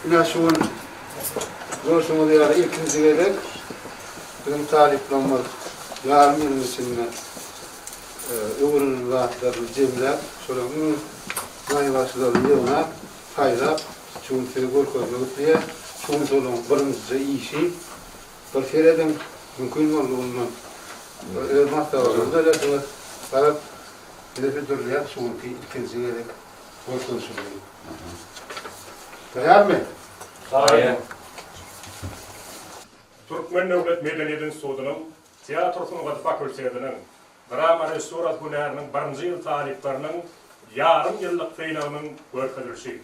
Ine şu gün görşüňiz ýaly ilkinji gezek biziň talyplarymyz ýarym ýylyň içinde öwrenen zatlaryny jemläp, şolaryň iň naýbaşylaryny ýygnap, saýlap, şu gün size görkezmek isleýär. Şu gün şolaryň birinjije işi. Bir serediň, mümkin boldugyndan bir öz maslahatyňyzy berersiňiz. Garaz, bize hödürleýär şu günki ilkinji gezek görkezişimizi. Taýýarmy? Taýyn. Türkmen döwlet medeniýet institutynyň teatr sungaty fakultetiniň drama režissýurasy hünäriniň birinji ýyl talyplarynyň ýarym ýyllyk synagynyň görkezilişi.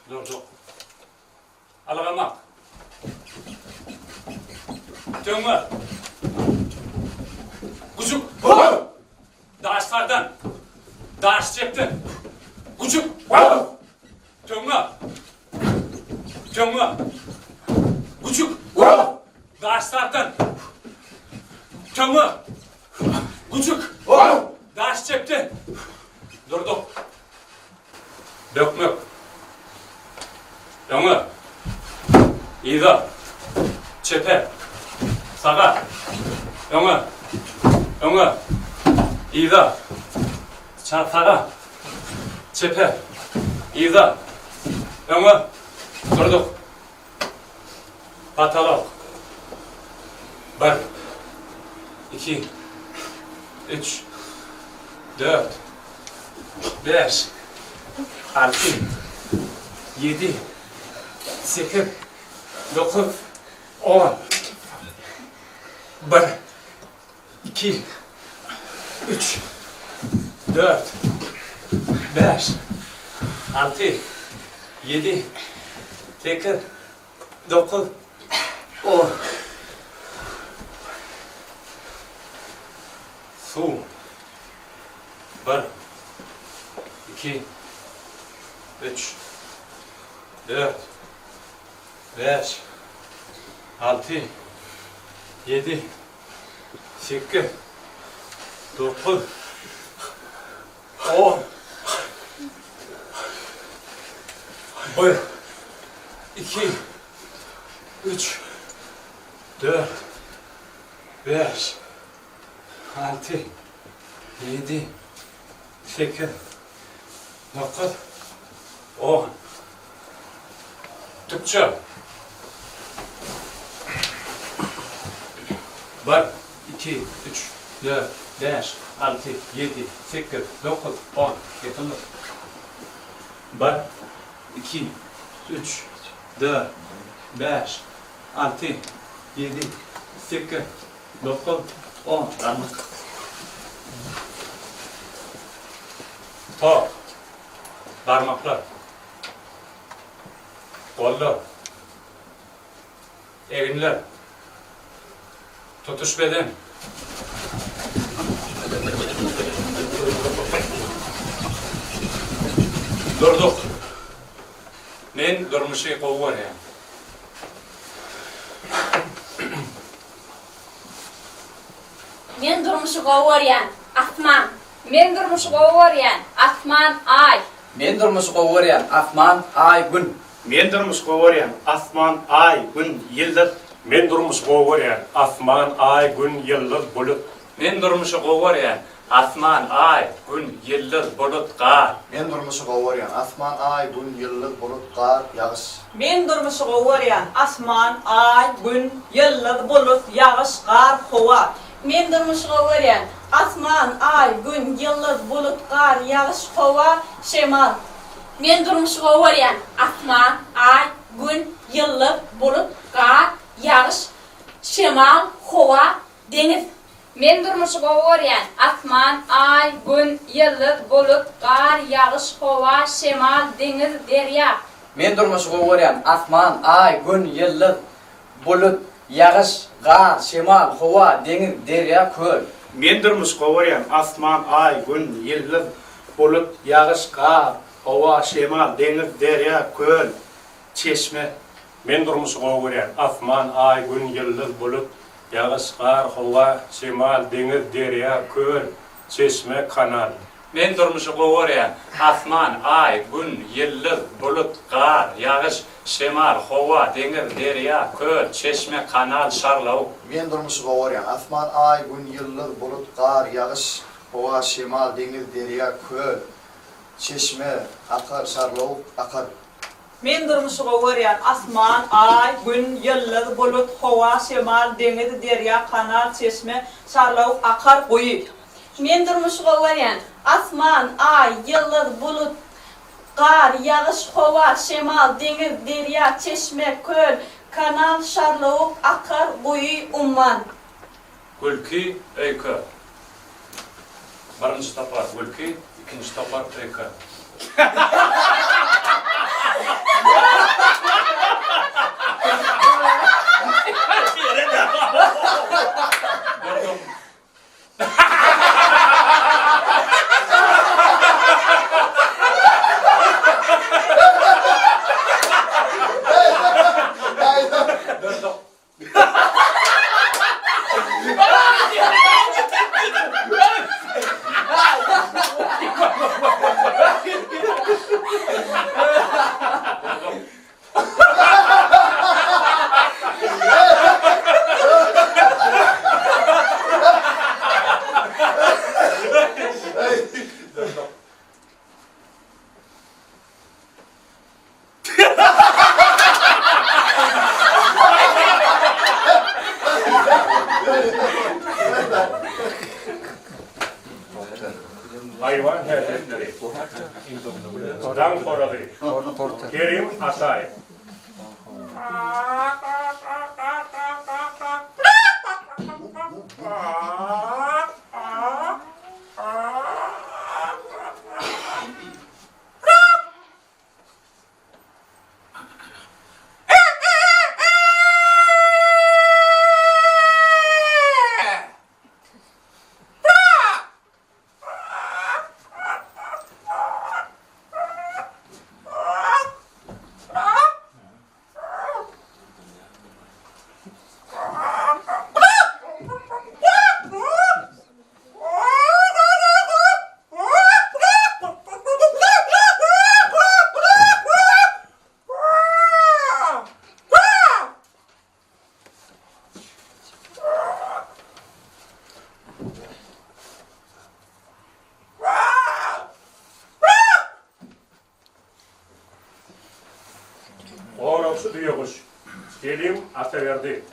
Durduk. Algamak. Töňňe. Güjük. Daş sagdan. Daş çepden. Güjük. Töňňe. Töňňe. Güjük. Daş sagdan. Töňňe. Güjük. Daş çepden. Durduk. Dökmek. Öňe. Yza. Çepe. Saga. Öňe. Öňe. Yza. Saga. Çepe. Yza. Öňe. Durduk. Patolok. Bir. Iki. Üç. Dört. Bäş. Alty, ýedi, sekiz, dokuz, on, bir, iki, üç, dört, bäş, alty, ýedi, sekiz, dokuz, on. Suw. Bir, iki, üç, dört, bäş, alty, ýedi, sekiz, dokuz, on, bir, iki, üç, dört, bäş, Alty, ýedi, sekiz, dokuz, on. Türkçe. Bir, iki, üç, dört, bäş, alty, ýedi, sekiz, dokuz, on. Ýetindi. Bir, iki, üç, dört, bäş, alty, ýedi, sekiz, 9, 10. Barmak. Top. Barmaklar. Gollar. Eginler. Tutuş beden. Durduk. Men durmuşy gowy görýän. Men durmuşy gowy görýän. Asman. Men durmuşy gowy görýän. Asman, Aý. Men durmuşy gowy görýän. Asman, Aý, Gün. Men durmuşy gowy görýän. Asman, Aý, Gün, Ýyldyz. Men durmuşy gowy görýän. Asman, Aý, Gün, Ýyldyz, Bulut. Men durmuşy gowy görýän. Asman, Aý, Gün, Ýyldyz, Bulut, Gar. Men durmuşy gowy görýän. Asman, Aý, Gün, Ýyldyz, Bulut, Gar, Ýagyş. Men durmuşy gowy görýän. Asman, Aý, Gün, Ýyldyz, Bulut, Ýagyş, Gar, Howa. Men durmuşy gowy görýän. Asman, Aý, Gün, Ýyldyz, Bulut, Gar, Ýagyş, Howa, Şemal. Men durmuşy gowy görýän. Asman, Aý, Gün, Ýyldyz, Bulut, Gar, Ýagyş, Şemal, Howa, Deňiz. Men durmuşy gowy görýän. Asman, Aý, Gün, Ýyldyz, Bulut, Gar, Ýagyş, Howa, Şemal, Deňiz, Derýa. Men durmuşy gowy görýän. Asman, Aý, Gün, Ýyldyz, Bulut, Ýagyş, Gar, Şemal, Howa, Deňiz, Derýa, Köl. Men durmuşy gowy görýän. Asman, Aý, Gün, Ýyldyz, Bulut, Ýagyş, Gar, Howa, Şemal, Deňiz, Derýa, Köl, Çeşme. Men durmuşy gowy görýän. Asman, Aý, Gün, Ýyldyz, Bulut, Ýagyş, gar, howa, şemal, deňiz, derýa, köl, çeşme, kanal. Men durmuşy gowy görýän. Asman, Aý, Gün, Ýyldyz, Bulut, gar, ýagyş, şemal, howa, deňiz, derýa, köl, çeşme, kanal, şarlawuk. Men durmuşy gowy görýän. Asman, Aý, Gün, Ýyldyz, Bulut, gar, ýagyş, howa, şemal, deňiz, derýa, köl, çeşme, akar, şarlawuk, akar. Men durmuşy gowy görýän. Asman, Aý, Gün, Ýyldyz, Bulut, Howa, Şemal, Deňiz, Derýa, Kanal, Çeşme, Şarlawuk, Akar, Guýy. Men durmuşy gowy görýän. Asman, Aý, Ýyldyz, Bulut, Gar, Ýagyş, Howa, Şemal, Deňiz, Derýa, Çeşme, Köl, Kanal, Şarlawuk, Akar, Guýy, Umman. Gülki, öýke. Birinji topar gülki, ikinji topar öýke. Durduk. Durduk. Haýwan häsiýetleri. Daň horazy. Kerim Ataýew. Goragçy düýeguş, Selim Ataberdi.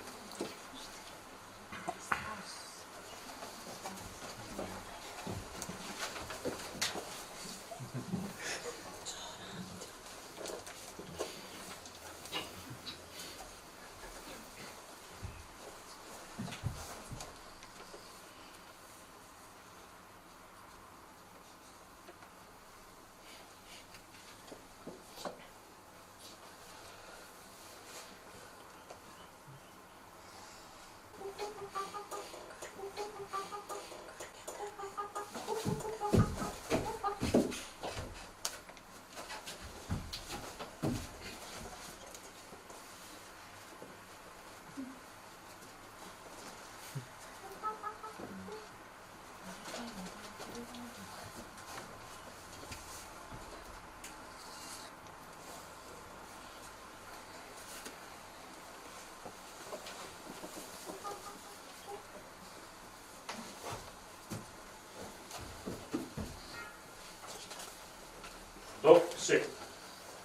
Dok pişik.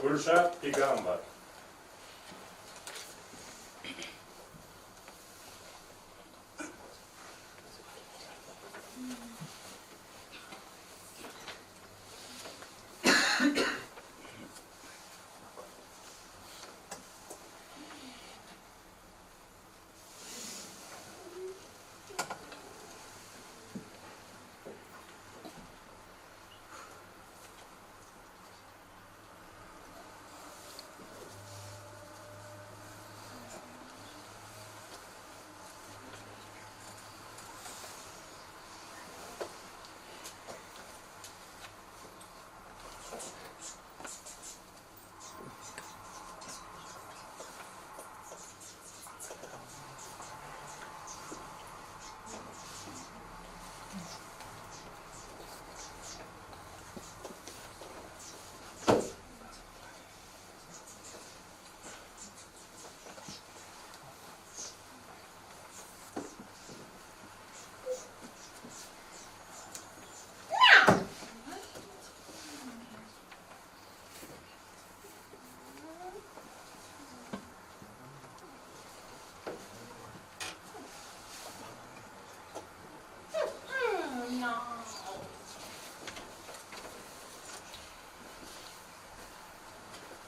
Gülşat Pygamber.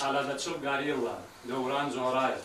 Aladaçyl gorilla, Döwran Joraýew.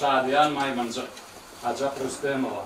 Şadyýan maýmynjyk, Ajap Rüstemowa.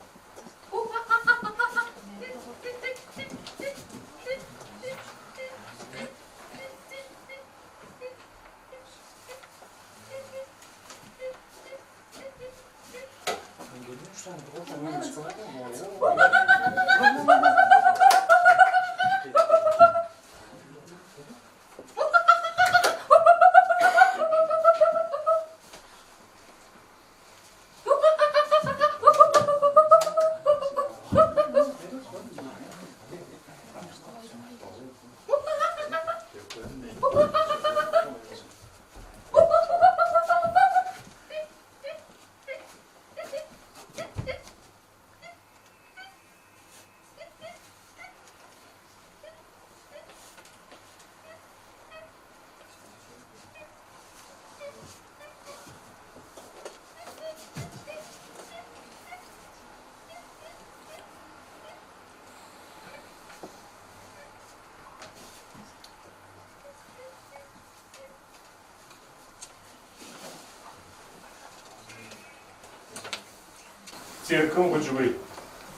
Sirkiň güjügi,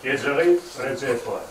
Ejegyz Rejepowa.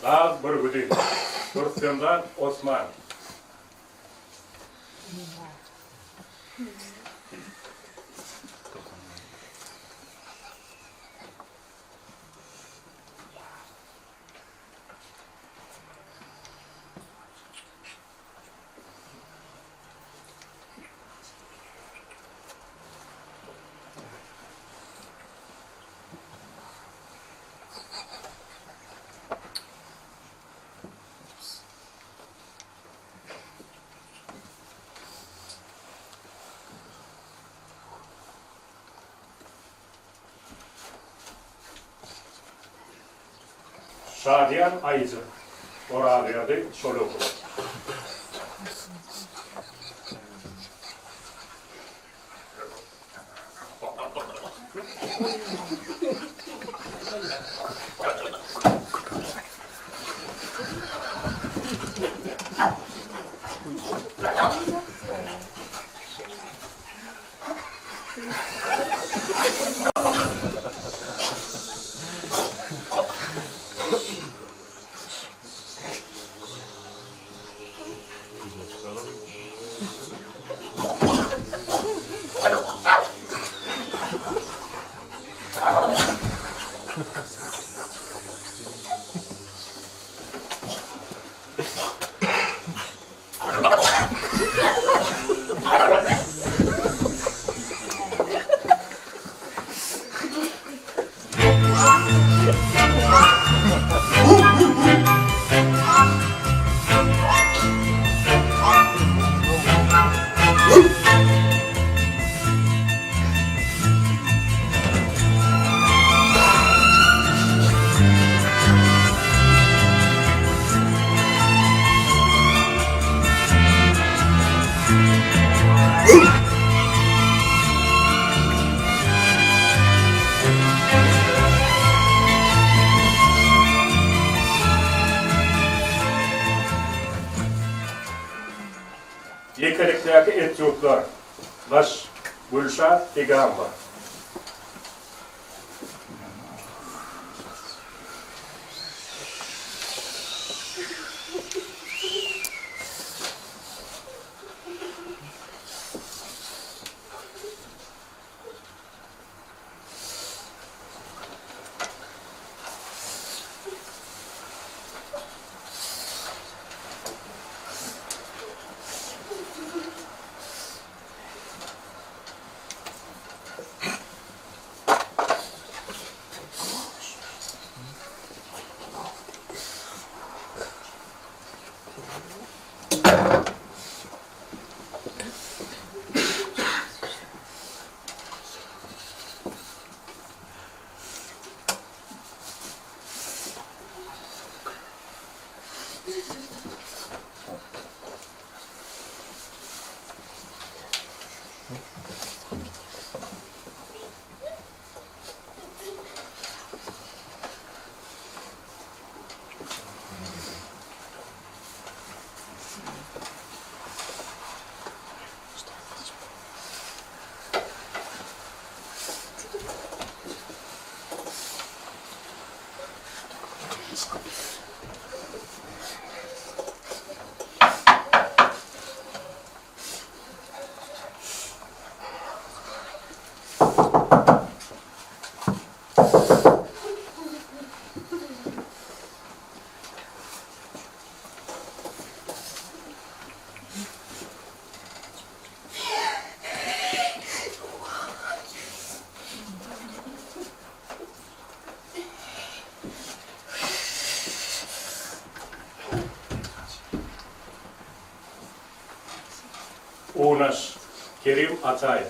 Dag bürgüdi. Rüstemzat Osman. Şadyýan aýyjyk, Orazberdi Çolukow. Ýekelikdäki etýudlar, Gyş, Gülşat Tegamowa. Unaş, Kerim Ataýew.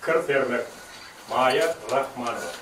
Kir sermek, Maýa Rahmanowa.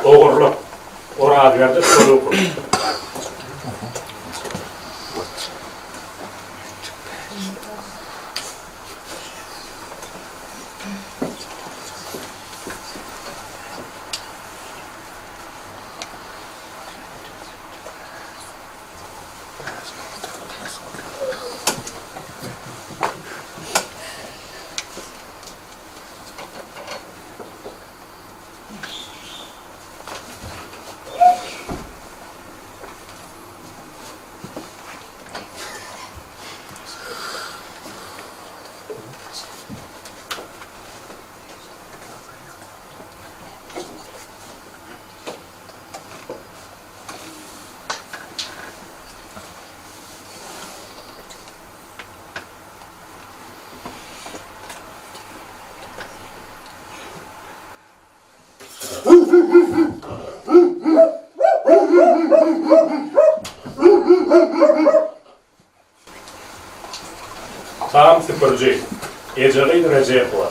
Ogurlyk, Orazberdi Solukow. Tam süpüriji, Ejegyz Rejepowa.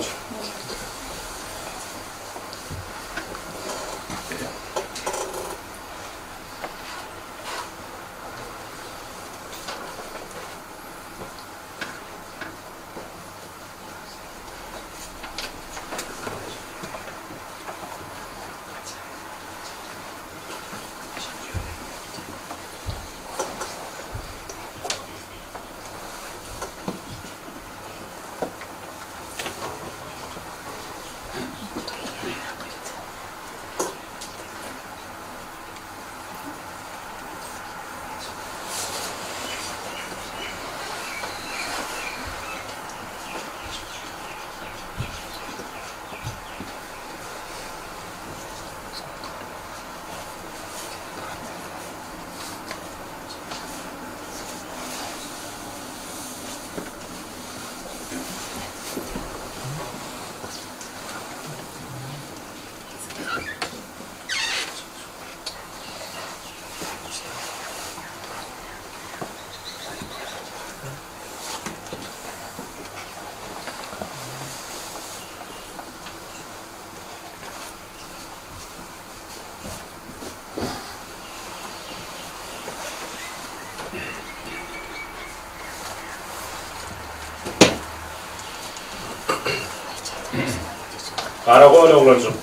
Garagol oglanjyk,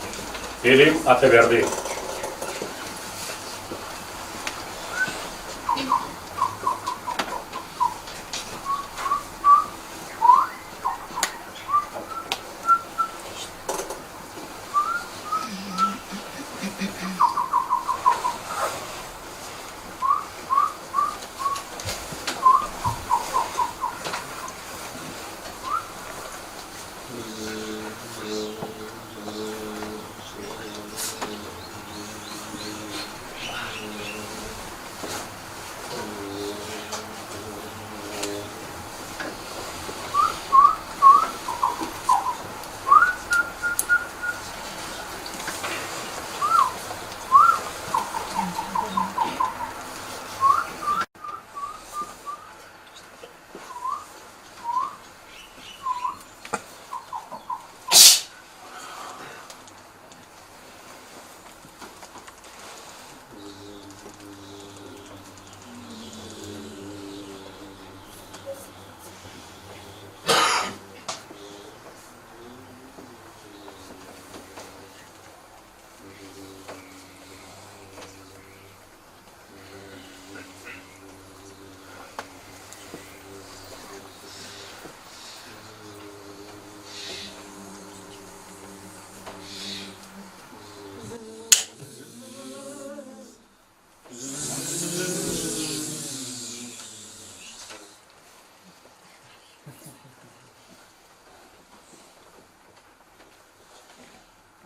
Selim Ataberdi.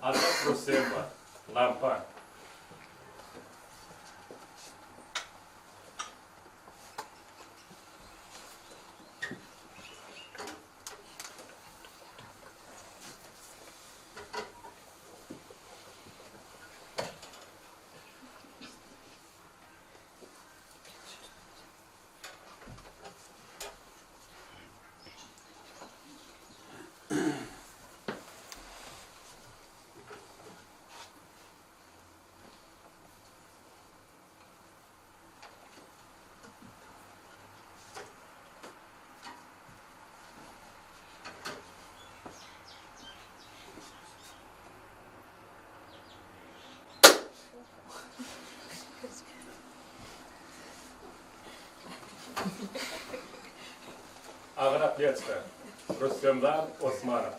Ajap Rüstemowa, Lampa. Agyr atletika, Rüstemjan Osmanow.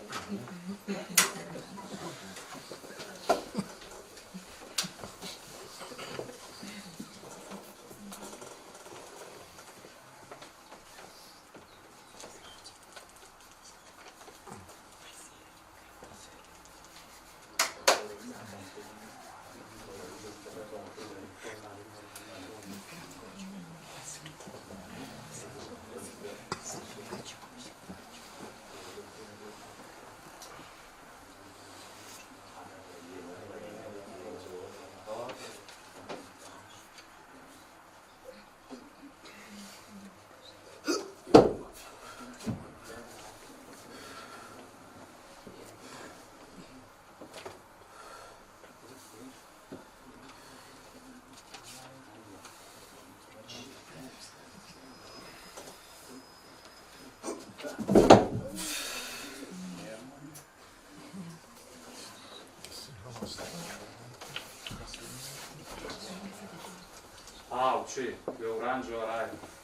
guşy, Döwran Joraýew.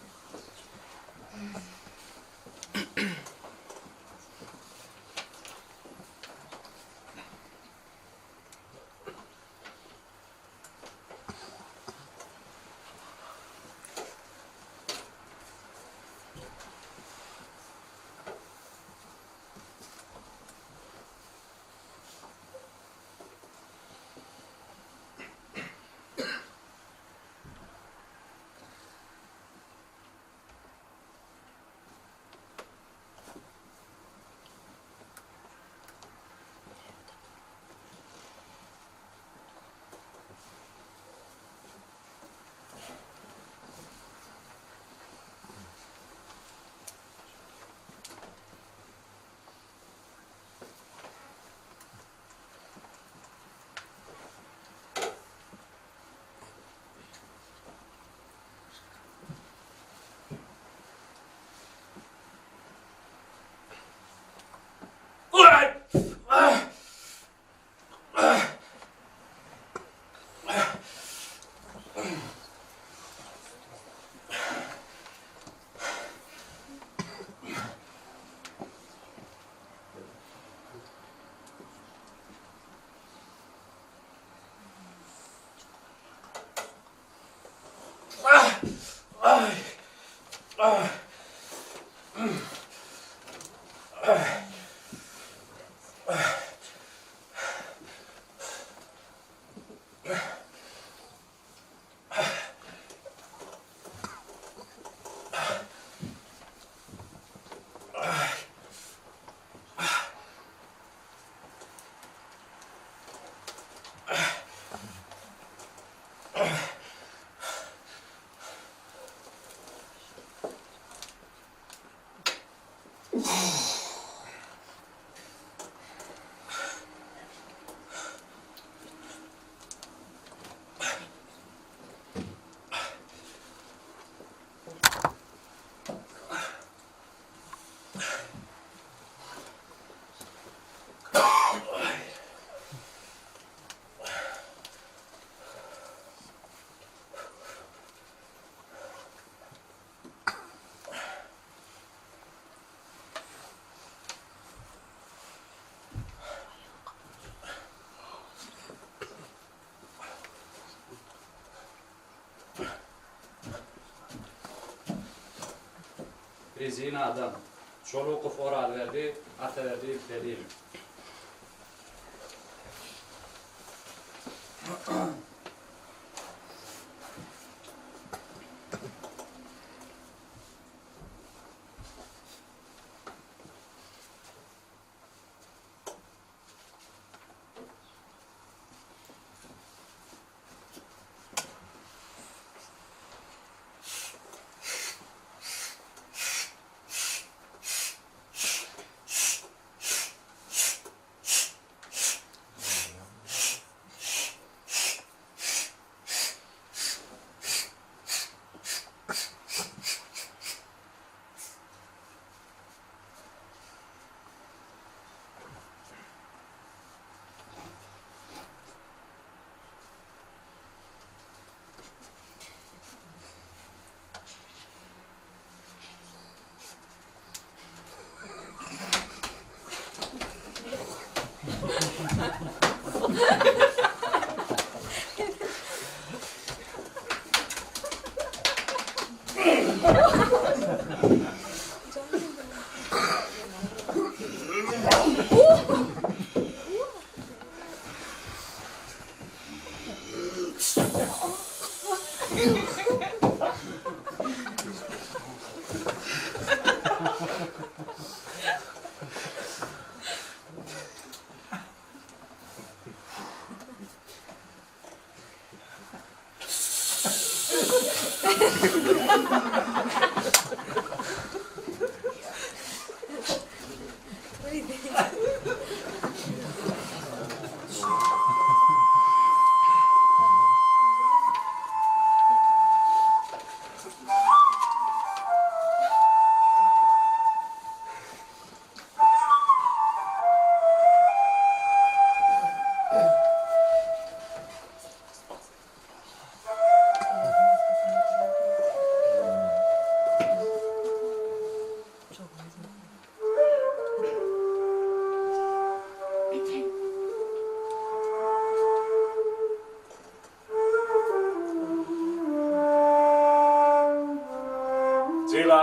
Rezina adam. Çolukow Orazberdi, Ataberdiýew Selim.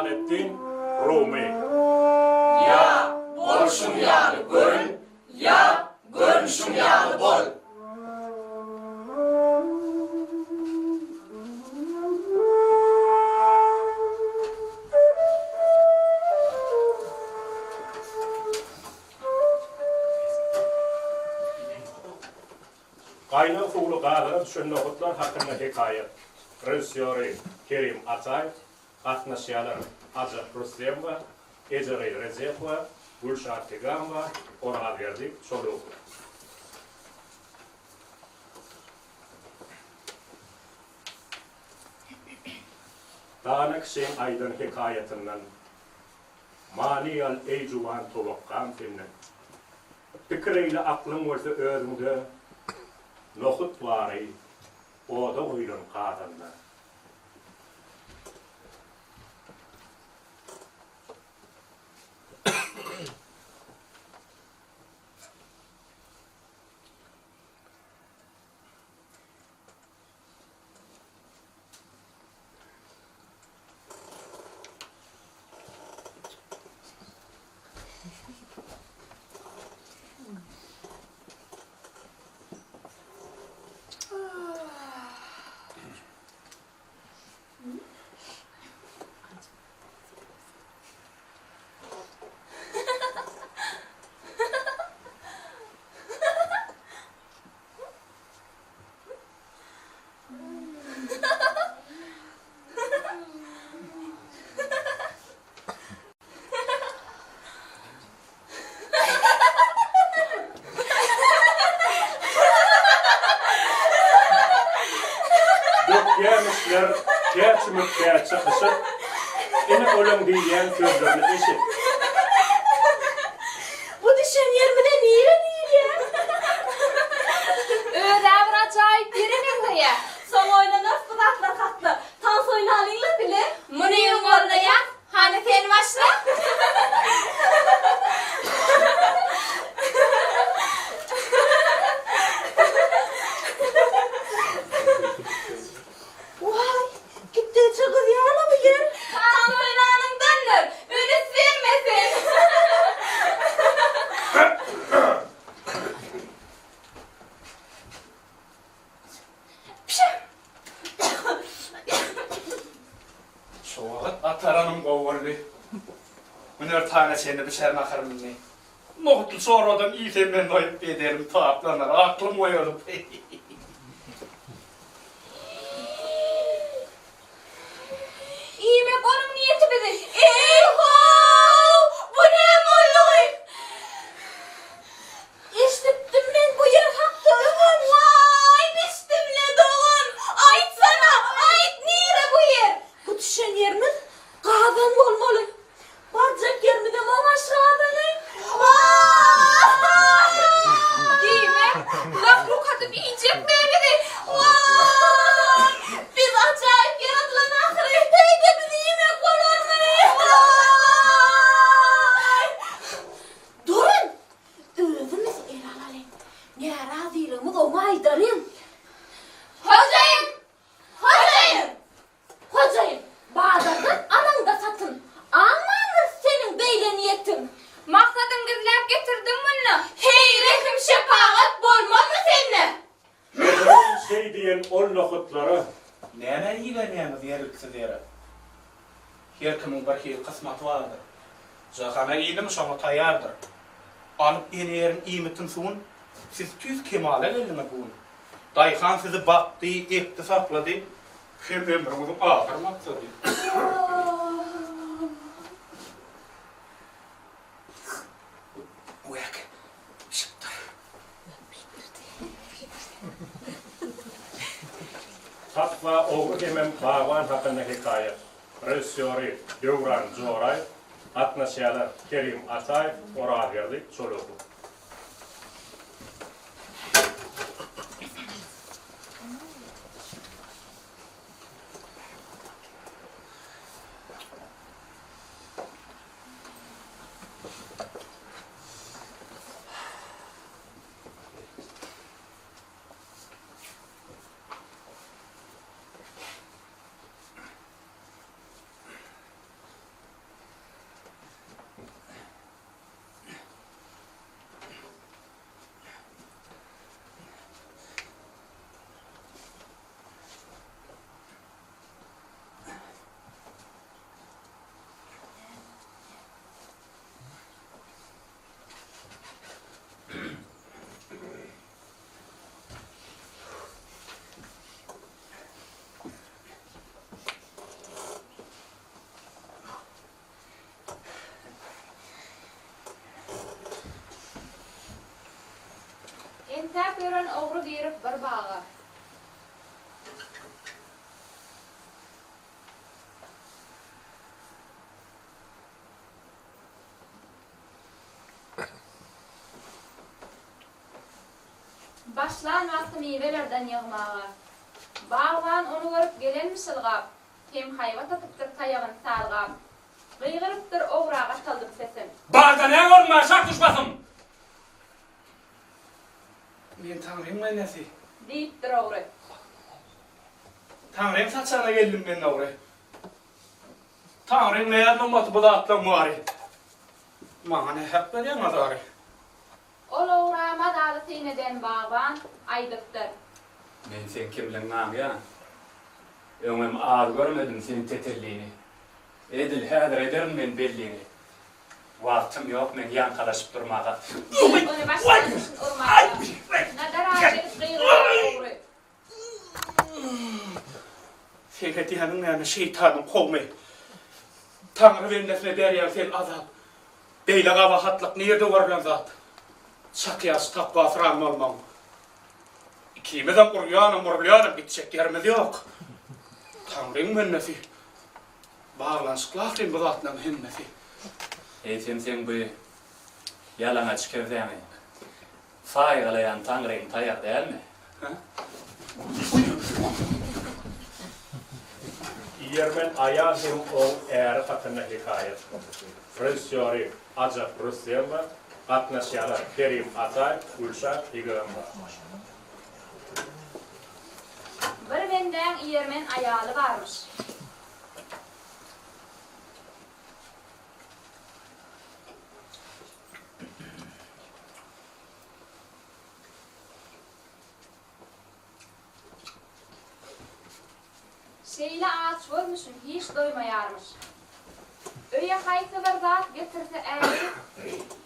Jelaleddin Rumy. Ýa bolşuň ýaly görün, ýa görnüşiň ýaly bol. Gaýnag suwly gazana düşen nohutlar hakynda hekaýat. Režissýory Kerim Ataýew, gatnaşýarlar Ajap Rüstemowa, Ejegyz Rejepowa, Gülşat Tegamowa, Orazberdi Çolukow. Dana kişiň aýdan hekaýatyndan Many al eý juwan towakgam senden. Pikir eýle aklyň bolsa özüňde, Nohut bary oda guýlan gazanda. Dökýämişler kä çümüp kä çykyşyp, Ine olaň diýýän sözlerini eşit. Bu düşen ýerimize nire diýilýär? Öz-ä bir ajaýyp ýere meňzeýär. Soň oýlanarys bu zatlar hakda. Tans oýnalyňla bile. Muny goldaýas. Hany sen başla. Waý, gitdigiçe gyzýar-la bu ýer. Tans oýnanyňdandyr. Üns berme sen. Şu wagt ataranym gowy boldy. Günortana çenli bişer naharym indi. Nohutly çorbadan iýsem men doýup bedenim taplanar, aklym oýalyp. Iýmek onuň niýeti bizi. Eý-how! Bu näme boldugy? Eşidipdim men bu ýer hakda öňem. Waý, bişdim-le dogan! Aýtsana, aýt, nire bu ýer? Bu düşen ýerimiz Gazan bolmaly. Barjak ýerimizem oň aşgazany. Waý! Diýmek, mahluk atyp iýjekmi bizi? Waý! Biz ajaýyp ýaradylan ahyry. Heý-de bizi iýmek bolarmy? Waý! Durun! Özümiz el alalyň. Närazylygymyz oňa aýdalyň. Hojaýyn! Hojaýyn! Hojaýyn, bazardan alaňda satyn. Aňmandyr seniň beýle niýetiň. Maksadyň gizläp getirdiň munda. Heý, rehim-şepagat bolmazmy sende? Hojaýyn şeý diýen ol nohutlara. Nämä igenýäňiz ýerliksiz ýere? Her kimiň bir hili kysmaty bardyr. Jahana inim şoňa taýýardyr. Alyp ene ýeriň iýmitin-suwun, Siz tüýs kemala geldiňiz bu gün. Daýhan sizi bakdy, ekdi, saklady, Hem ömrüňiziň ahyr maksady. Wäk, bişipdir. Takwa ogry hemem bagban hakynda hekaýat. Režissýory Döwran Joraýew, gatnaşýarlar Kerim Ataýew, Orazberdi Çolukow. Tüntäp ýören ogry girip bir baga. Başlan wagty miwelerden ýygmaga. Bagban ony görüp gelenmiş ylgap, Hem haýbat atypdyr taýagyny salgap. Gygyrypdyr ogra gataldyp sesin. Bagda nä gördüň aşak düş basym! Men Taňryň bendesi. Diýipdir ogry. Taňryň saçagyna geldim men dogry. Taňryň näz-nygmaty bu zatlaň bary. Maňa nähak berýäň azary. Ol ogra mazaly syn eden bagban aýdypdyr. Men seň kimligiňi aňýan. Öňem az görmedim seň tetellini. Edil häzir ederin men belliňi. Wagtym ýok meň ýaňkalaşyp durmaga. Ony başlanmyşyn urmaga. Nadar edip gygyrýar ogry. Seň edýäniň näme şeýtanyň kowmy? Taňry bendesine berýäň sen azap. Beýle gabahatlyk nirde görlen zat? Çak ýaş takwasyran bolmagyň. Ikimizem urýanam urulýanam gitjek ýerimiz ýok. Taňryň bendesi. Baglanyşykly ahyryn bu zatlaryň hemmesi. Eýsem seň bu ýalaňaç kebzäňi saýgalaýan Taňryň taýagy dälmi? Iýermen aýal hem oň äri hakynda hekaýat. Režissýory Ajap Rüstemowa, gatnaşýarlar Kerim Ataýew, Gülşat Egemowa. Bir bendäň iýermen aýaly barmyş. Şeýle açgözmüşin hiç doýmaýarmyş. Öýe haýsy bir zat getirse äri,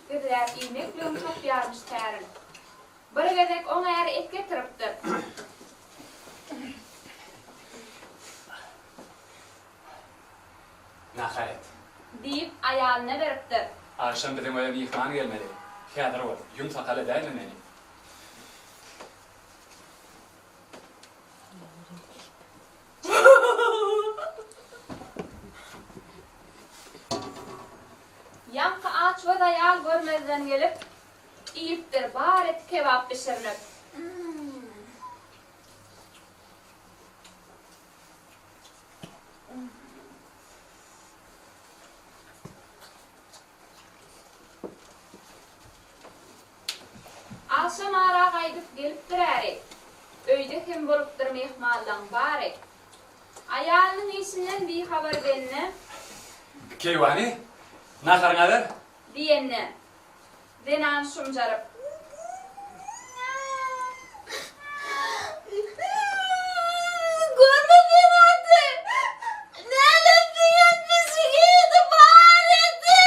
gizläp iýmekligiň tapýarmyş tärin. Bir gezek oň äri et getiripdir. Nahar et. Diýip, aýalyna beripdir. Agşam biziň öýe myhman gelmeli. Häzir bol, ýüň sakal edäýme meni. Ýaňky açgöz aýal görmezden gelip, iýipdir, bar eti kebap bişirilip. Agşam ara gaýdyp gelipdir äri. Öýde hem bolupdyr myhmanlaň bary. Aýalynyň işinden bihabar bende. Keýwany, naharyňa ber. Diýende, zenan şumjaryp. Görmeseň aty, nälet siňen pişik iýdi bar eti.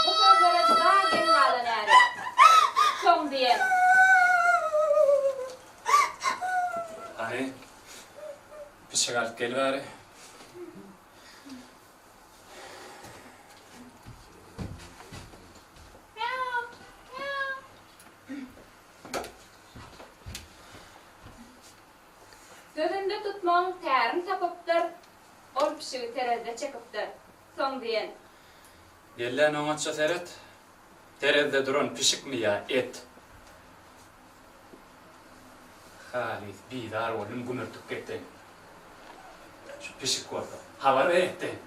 Bu sözlere juda geň galan äri, soň diýen. Hany, pişik alyp gel bäri. Sözünde tutmagyň tärin tapypdyr, ol pişigi terezide çekipdir. Soň diýen. Gel-le oňatja seret, terezide duran pişikmi ýa et? Halys bizar boldum gümürtik gepden. Şu pişik bolsa, habar ber etden.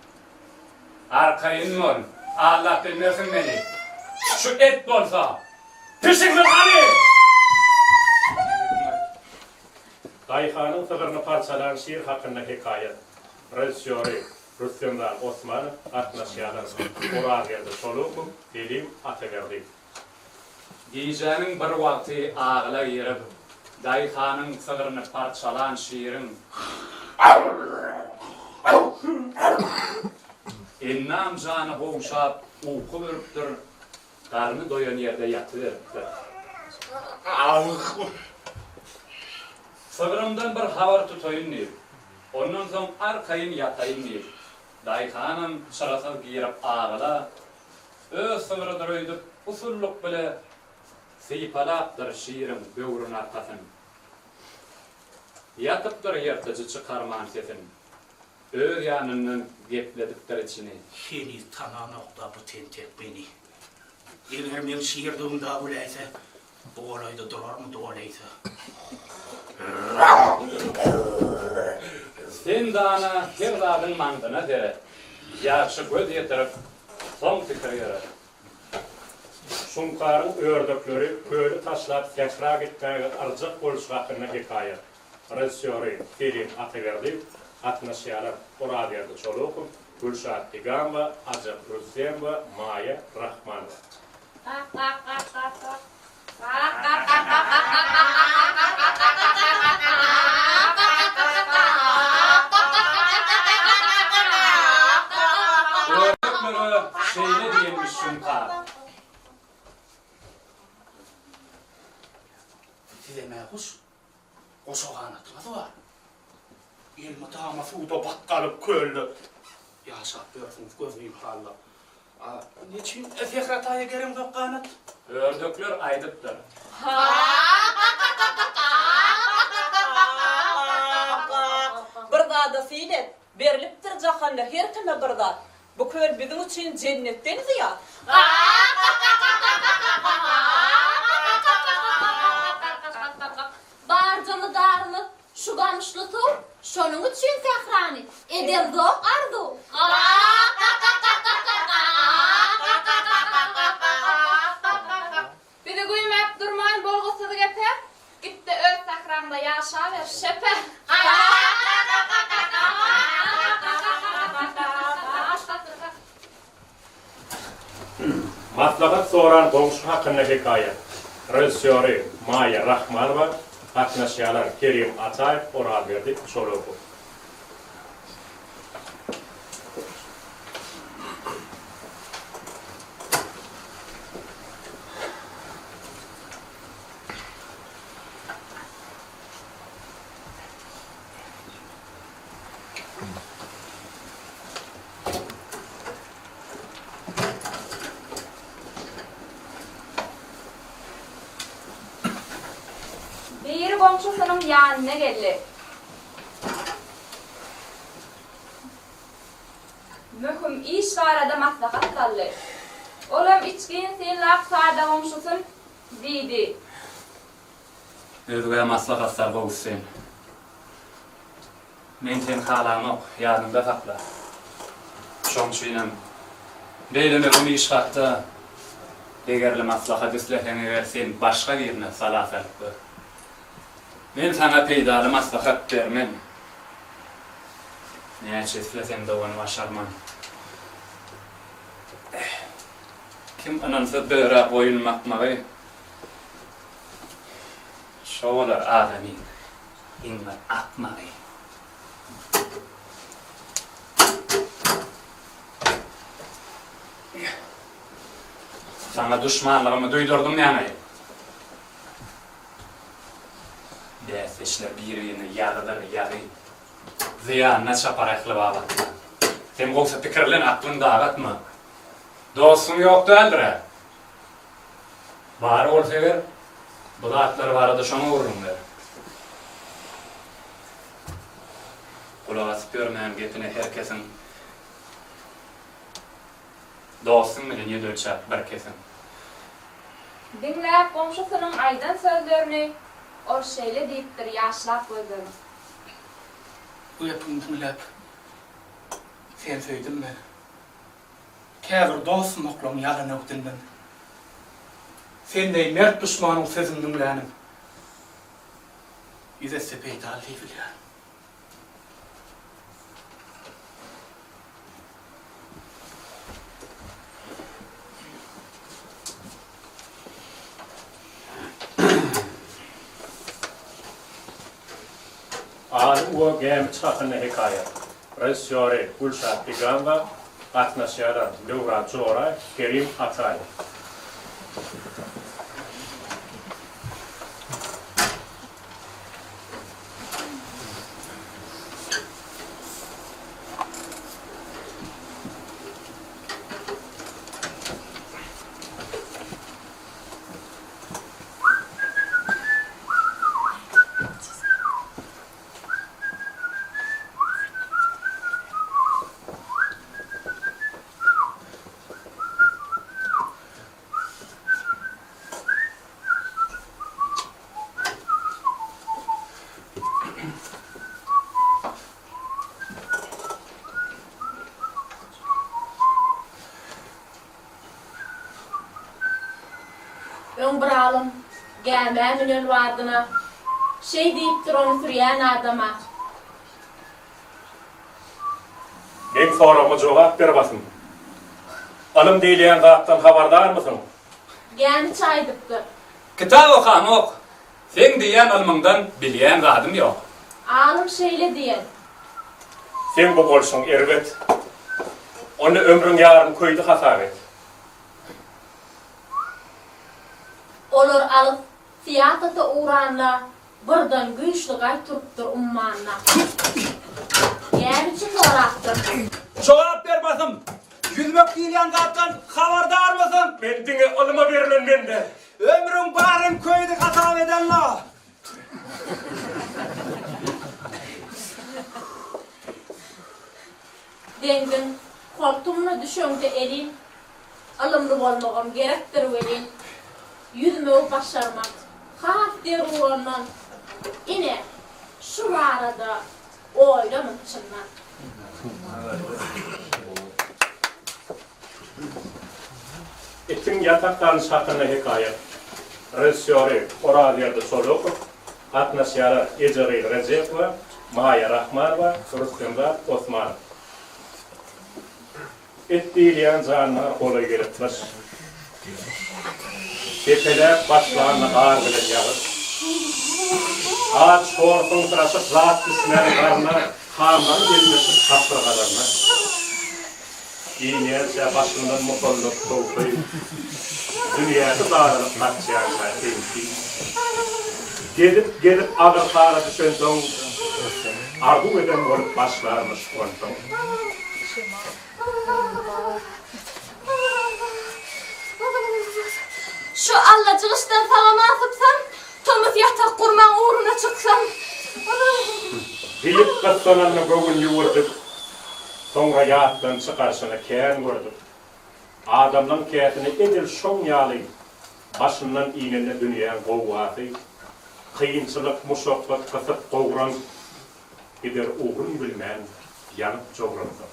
Arkaýyn bol, aldap bilmersiň meni. Şu et bolsa, pişiksiz hany! Daýhanyň sygryny parçalan şir hakynda hekaýat. Režissýory, Rüstemjan Osmanow, gatnaşýarlar, Orazgeldi Çolukow, Selim Ataberdiýew. Gijäniň bir wagty agyla girip, daýhanyň sygryny parçalan şiriň endam-jany gowşap, uky bürüpdir, garny doýan ýerde ýatyberipdir. Sygrymdan bir habar tutaýyn diýip, ondan soň arkaýyn ýataýyn diýip, daýhanam çyrasyz girip agyla, Öz sygrydyr öýdüp, usullyk bile. Sypalapdyr şiriň böwrün arkasyn. Ýatypdyr ýyrtyjy çykarman sesin. Öz ýanyndan gepledipdir içini. Heniz tananok-da bu tentek meni. Eger meň şirdigim dagy biläýse, bu golaýda durarmydy ol eýse? Sen dana her zadyň maňzyna seret. Ýagşy göz ýetirip, soň pikir ýöret. Şuňkaryň ördekleri köli taşlap sähra gitmäge yrjak bolşy hakynda hekaýat. Režissýory Selim Ataberdiýew, gatnaşýarlar Orazberdi Çolukow, Gülşat Igamowa, Ajap Rüstemowa, Maýa Rahmanowa. Ördeklere şeýle diýenmiş Şuňkar. Sizem-ä guş, goşa ganatyňyz bar. Elmydama suwda batgalyk kölde ýaşap ýörsüňiz gözgyny halda. A neçün sähra taýa gereňzok ganat? Ördekler aýdypdyr. Bir zada syn et, berlipdir jahanda her kime bir zat. Bu köl biziň üçin jennetden zyýat. Barja mydarymyz şu gamyşly suw, şonuň üçin sährany edemzok arzuw. Bizi güýmäp durman bolgusyz gepe, Git-de öz sähraňda ýaşaber, şepe! Maslahat soran goňşy hakynda hekaýa. Režissýory Maýa Rahmanowa, gatnaşýarlar Kerim Ataýew, Orazberdi Çolukow. Biri goňşusynyň ýanyna geldi. Möhüm iş barada maslahat saldy. Olam içgin synlap sada goňşusyn, Diýdi. Özgä maslahat sal gowusy sen. Men seni halamok, ýadyňda sakla. Şoň üçinem beýle möhüm iş hakda degerli maslahat isleseň eger sen başga birine sala salyp gör. Men saňa peýdaly maslahat bermen. Näçe isleseň-de ony başarman. Kim ynansa börä goýun bakmagy, şo bolar adamyň iň bir akmagy. Saňa duşmanlygymy duýdurdym ýaňy. Bäsdeşler bir-birine ýagydyr, ýagy. Zyýanyna çapar ähli babatda. Sen gowsy pikirlen, aklyň dagatma. Dostuň ýok däldir-ä? Bar bolsa eger, bu zatlar barada şoňa gürrüň ber. Gulak asyp ýörmän gepine her kesiň, Dostuň bilen ýüz ölçäp bir kesiň. Diňläp goňşusynyň aýdan sözlerini, ol şeýle diýipdir ýaşlap gözlerini. Bu gepiňi diňläp, seni söýdüm men. Käbir dostsumaklaň ýalan öwdünden. Sen deý mert duşmanyň sözün diňlänim, Ýüz esse peýdaly diý bilýän. Alym we gämiçi hakynda hekaýa. Režissýory Gülşat Bigamowa, gatnaşýarlar Döwran Joraýew, Kerim Ataýew. Öň bir alym gämä münen badyna şeý diýipdir ony sürýän adama. Meň soragyma jogap ber basym. Ylym diýilýän zatdan habardarmysyň? Gämiçi aýdypdyr. Kitap okamok. Seň diýýän ylmyňdan bilýän zadym ýok. Alym şeýle diýen. Seň bu bolşuň erbet. Onda ömrüň ýarym köýdi hasap et. Olar alys syýasata ugranda birden güýçli gaý turupdyr ummanda. Gämiçi sorapdyr. Jogap ber basym! Ýüzmek diýilýän zatdan habardarmysyň? Men diňe ylyma berlen bende. Ömrüň baryn köýdi hasap edenla. Deňziň holtumyna düşeňde elin, Ylymly bolmagam gerekdir welin, Ýüzmegi başarmak has zerur ondan. Ine, şu barada oýlanyň çyndan. Itiň ýatak galyşy hakynda hekaýat. Režissýory Orazberdi Çolukow, gatnaşýarlar Ejegyz Rejepowa, Maýa Rahmanowa, Rüstemzat Osmanow. It diýilýän jandar golaý gelip gyş. Depeläp başlanda gar bilen ýagyş. Aç hor syňsyraşyp zat düşmän garna hamlary ýelmeşip gapyrgalaryna. Inýänçä başyndan musallat sowky, Dünýäsi daralyp gaçýança eňki. Gezip-gezip agyr hala düşensoň, Arzuw eden bolup başlarmyş onsoň. Şu allajygyşdan sag-aman sypsam, tomus ýatak gurmaň ugruna çyksam. Diýip gyssananda göwün ýüwürdip, Soňra ýatdan çykaryşyny kän gördük. Adamlaň käsine edil şoň ýaly başyndan inende dünýäň gowgasy, kynçylyk, muşakgat gysyp gowran, gider ugrun bilmän ýanyp jowransa.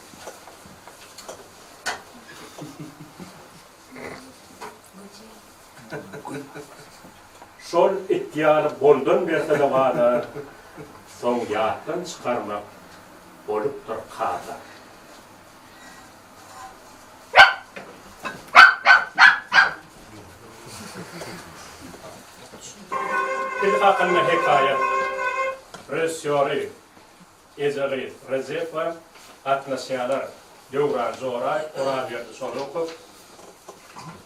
Şol it ýaly goldan berse-de wada, soň ýatdan çykarmak bolupdyr kada. Pil hakynda hekaýat. Režissýory Ejegyz Rejepowa, gatnaşýarlar Döwran Joraýew, Orazberdi Çolukow,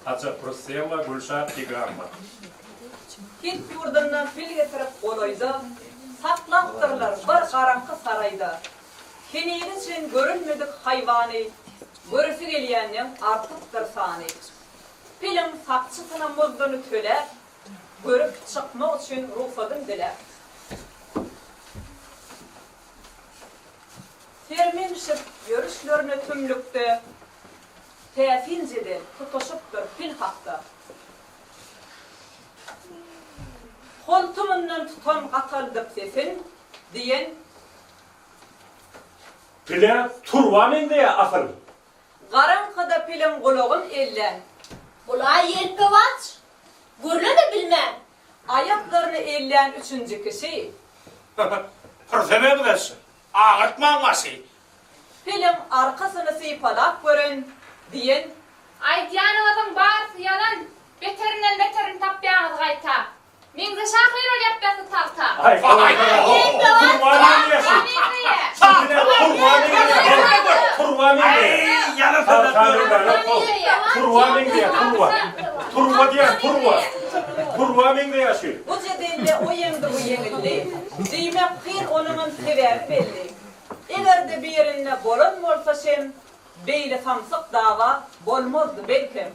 Ajap Rüstemowa, Gülşat Igamowa. Hint ýurdundan pil getirip golaýda, Saklapdyrlar bir garaňky saraýda. Henize çen görülmedik haýwany Göresi gelýänleň artypdyr sany. Piliň sakçysyna muzduny töläp, Görüp çykmak üçin rugsadyn diläp. Sermenişip ýörüşlerine tümlükde, Täsin jedel tutaşypdyr pil hakda. Holtumyndan tutan gataldyp sesin, Diýen. Pile turba meňzeýär asyl. Garaňkyda piliň gulagyn ellän. Bulaý ýelpewaç, gürleme bilmän. Aýaklaryny ellän üçünji kişi. Pürse meňzeş, agyrtmaň başy. Piliň arkasyny sypalap gören, diýen. Aýdýanyňyzyň barysy ýalan, beterinden beterini tapýaňyz gaýta. Meňze şahyr ol ýapýasy tagta. Bu jedelde o ýeňdi bu ýeňildi. Diýmek kyn onuňam sebäbi belli. Eger-de birinde bolan bolsa şem beýle samsyk dawa bolmazdy belkem.